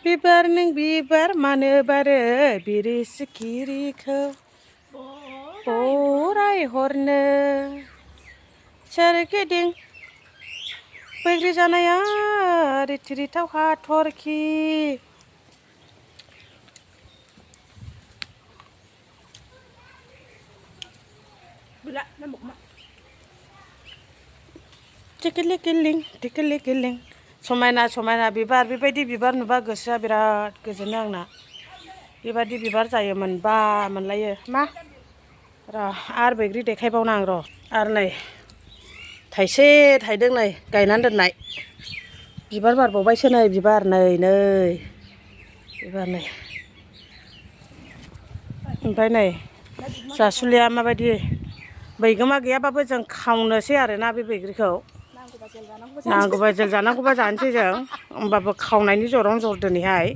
बिबार नों बिबार मानो बारो बिरि सिखिरिखौ बरायहरनो सोरगिदिं बैग्रि जानाया रिथि रिथाव हाथरखि टिकिलि गिलिं समायना समायना बिबार बेबायदि बिबार नुबा गोसोआ बिराद गोजोनो आंना बेबायदि बिबार जायो मोनबा मोनलायो मा र' आरो बैग्रि देखायबावनो आं र' आरो नै थाइसे थाइदों नै गायनानै दोननाय बिबार बारबावबायसो नै बिबार नै बिबार नै ओमफ्राय नै जासुलिया माबायदि बैगोमा गैयाबाबो जों खावनोसै आरोना बे बैग्रिखौ नांगौबा जेल जानांगौबा जानोसै जों होमबाबो खावनायनि जरावनो जर दिनैहाय